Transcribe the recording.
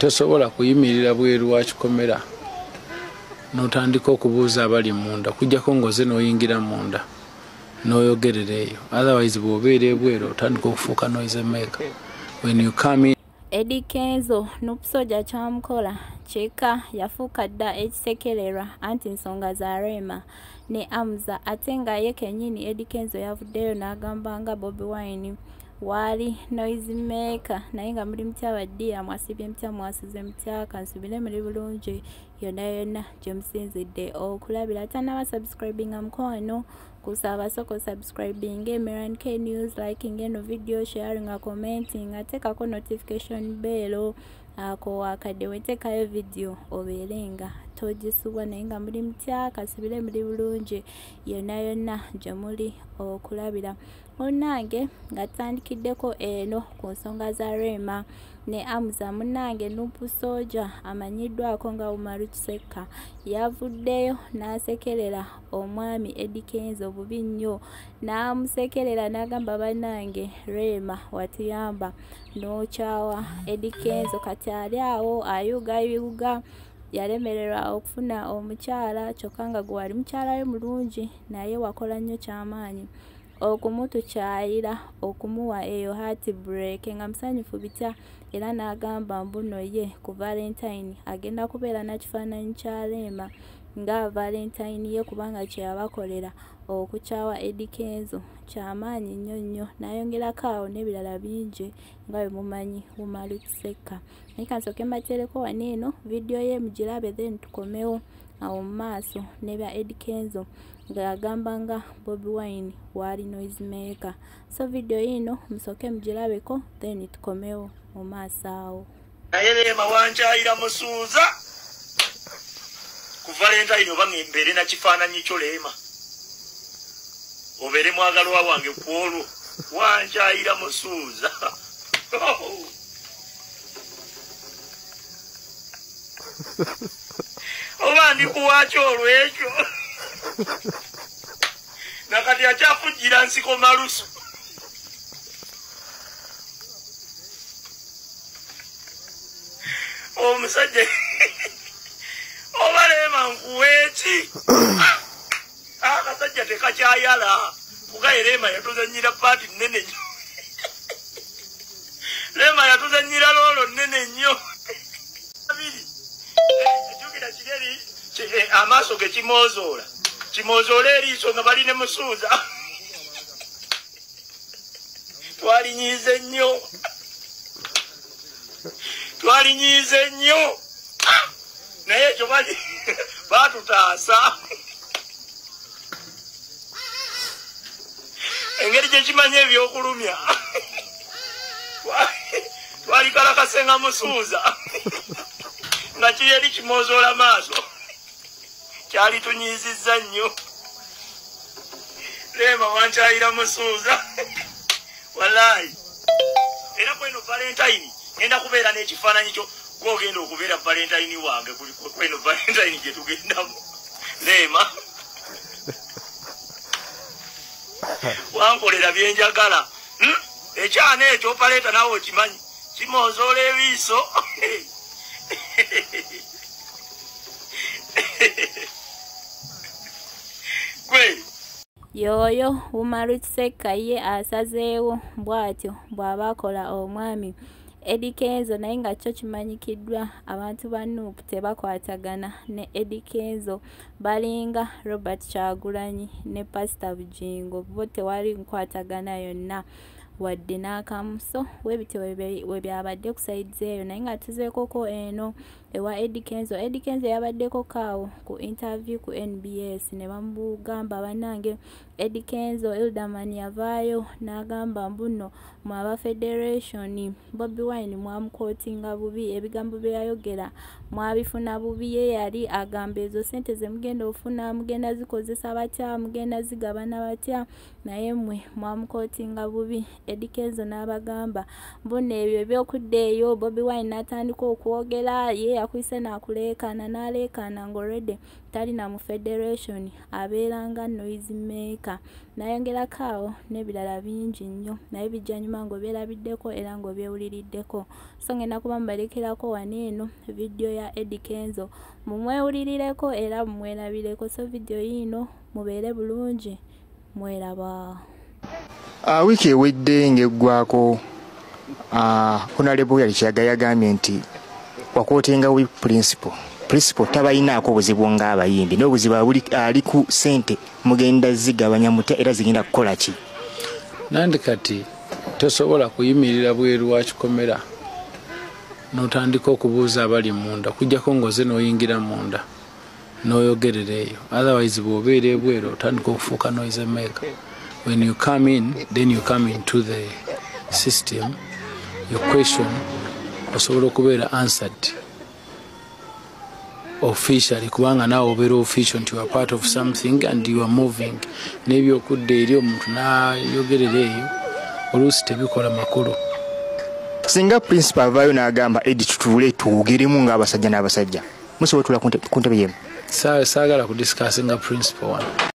Tosobola kuyimirira bweru wa kikomera n'otandika okubuuza abali munda, kujjako ng'oze n'oyingira munda n'oyogerera eyo. Otherwise bw'obeera ebweru otandika okufuuka noise maker. When you come in. Eddy Kenzo Nup Soldier kyamukola kika yafuuka dda ekisekererwa anti nsonga za Rema ne Hamza, ate nga ye kennyini Eddy Kenzo yavuddeyo n'agamba nga Bobi Wine waali noise maker. Naye nga muli mutya baddiya, mwasibye mutya, mwasuze mutya, kansubire muli bulungi yonna yonna gye musinzidde okulabira. Tannaba subscribinga mukwano, kusaba soko subscribing Meran K News, liking eno video, sharing, commenting, ateekako notification bell ako akadde weteekayo video obeere nga togisubwa. Naye nga muli mutya, kasubire muli bulungi yonna yonna gye muli okulabira. Munnange nga tutandikiddeko eno ku nsonga za Rema ne Hamza, munnange Nup Soldier amanyiddwako nga Umaru Kisekka yavuddeyo n'asekerera omwami Eddy Kenzo bubi nnyo, n'amusekerera n'agamba bannange Rema watuyamba n'okyawa Eddy Kenzo, kati ali awo ayugayuga, yalemererwa okufuna omukyala kyokka nga gwe wali mukyala we mulungi, naye wakola nnyo kyamaanyi okumutukyayira, okumuwa eyo heartbreak nga musanyufu bitya. Era n'agamba mbuno ye ku Valentine agenda kubeera na kifaananyi kya Rema nga Valentine ye, kubanga kye yabakolera okukyawa Eddy Kenzo kyamaanyi nnyo nnyo. N'ayongerako awo n'ebirala bingi nga bwe mumanyi Umaru Kisekka. Naye kansooke mbateereko wano eno vidiyo ye mugirabe, then tukomewo awo mu maaso n'ebya Eddy Kenzo ng'agamba nga Bobi Wine waali noise maker. So vidiyo ino musooke mugirabeko, then tukomewo mu maaso awo. Naye Rema wankyayira musuuza ku Valentine, oba mbeere na kifaananyi kyo Rema, obeere mwagalwa wange ku olwo, wankyayira musuuza. Oba ndikuwaki olwekyo, nakati akyafujjira nsiko malusu. Omusajja oba Rema nkuweeki, akasajja tekakyayala kugaye. Rema yatuzanyira paati nnene nnyo, Rema yatuzanyira loolo nnene nnyo. Ejjukira kiri eri amaaso ge kimozoola, kimozoola eriiso nga bali ne musuuza. Twalinyiize nnyo, twalinyiize nnyo, naye ekyo baatutaasa. Engeri gye kimanya ebyokulumya, twalikalakase nga musuuza nga kiri eri kimozoola maaso, kyali tunyiizizza nnyo. Rema wankyayira musuuza wallahi. Era kweno Valentine ngenda kubeera n'ekifaananyi kyo, gw'ogenda okubeera Valentine wange kweno Valentine gye tugendamu. Rema wankolera byenjagala. Ekyana ekyo opaleeta naawe okimanyi kimozoola ebiiso. Gwe yoyo Umaru Kisekka ye asazeewo bw'atyo bw'aba akola omwami Eddy Kenzo. Naye nga kyo kimanyikiddwa abantu ba Nup tebakwatagana ne Eddy Kenzo, balinga Robert Kyagulanyi ne Pastor Bugingo, bo tewali nkwatagana yonna wadde n'akamu. So webityo we byabadde ku sides eyo. Naye nga tuzeekoko eno ewa Eddy Kenzo. Eddy Kenzo yabaddeko kaawo ku interview ku NBS ne bamugamba bannange Eddy Kenzo Elderman yavaayo n'agamba mbuno mu aba Federation Bobi Wine mwamukootinga bubi, ebigambo bye yayogera mwabifuna bubi. Ye yali agamba ezo ssente ze mugenda ofuna mugenda zikozesa batya, mugenda zigabana batya, naye mmwe mwamukootinga bubi. Eddy Kenzo n'abagamba mbona ebyo ebyokudda eyo. Bobi Wine n'atandika okwogera, ye yakwise n'akuleekaana n'aleekaana ng'already talina mu federation, abeera nga noise maker. Nayongerako awo n'ebirala bingi nnyo, naye bijja nyuma ng'obyerabiddeko era ng'obyewuliriddeko. So ngenda kuba mbalekerako wano eno vidiyo ya Eddy Kenzo, mumwewulirireko era mumwerabireko. So vidiyo yiino, mubeere bulungi, mweraba. Wiiki ewedde ng'eggwako, Honorable yali Kiyaga yagambye nti waquotinga wi principal. Principal tabalinaako buzibu ng'abayimbi, n'obuzibu ali ku ssente mugenda zigabanya mutya era zigenda kukola ki? Nandi kati tosobola kuyimirira bweru wa kikomera n'otandika okubuuza abali munda, kujjako ng'oze n'oyingira munda n'oyogerera eyo. Otherwise bw'obeera ebweru otandika okufuuka noise maker. When you come in, then you come into the system, your question osobola okubeera answered officially, kubanga naawe obeera official nti you are part of something and you are moving. N'ebyokudda eri omuntu n'ayogerera eyo oluusi tebikola makulu. Singa principal avaayo n'agamba, "Eddy, tutuule twogeremu ng'abasajja n'abasajja," musobola otula ku ntebe yemu? Saagala kudiscussinga principal wano.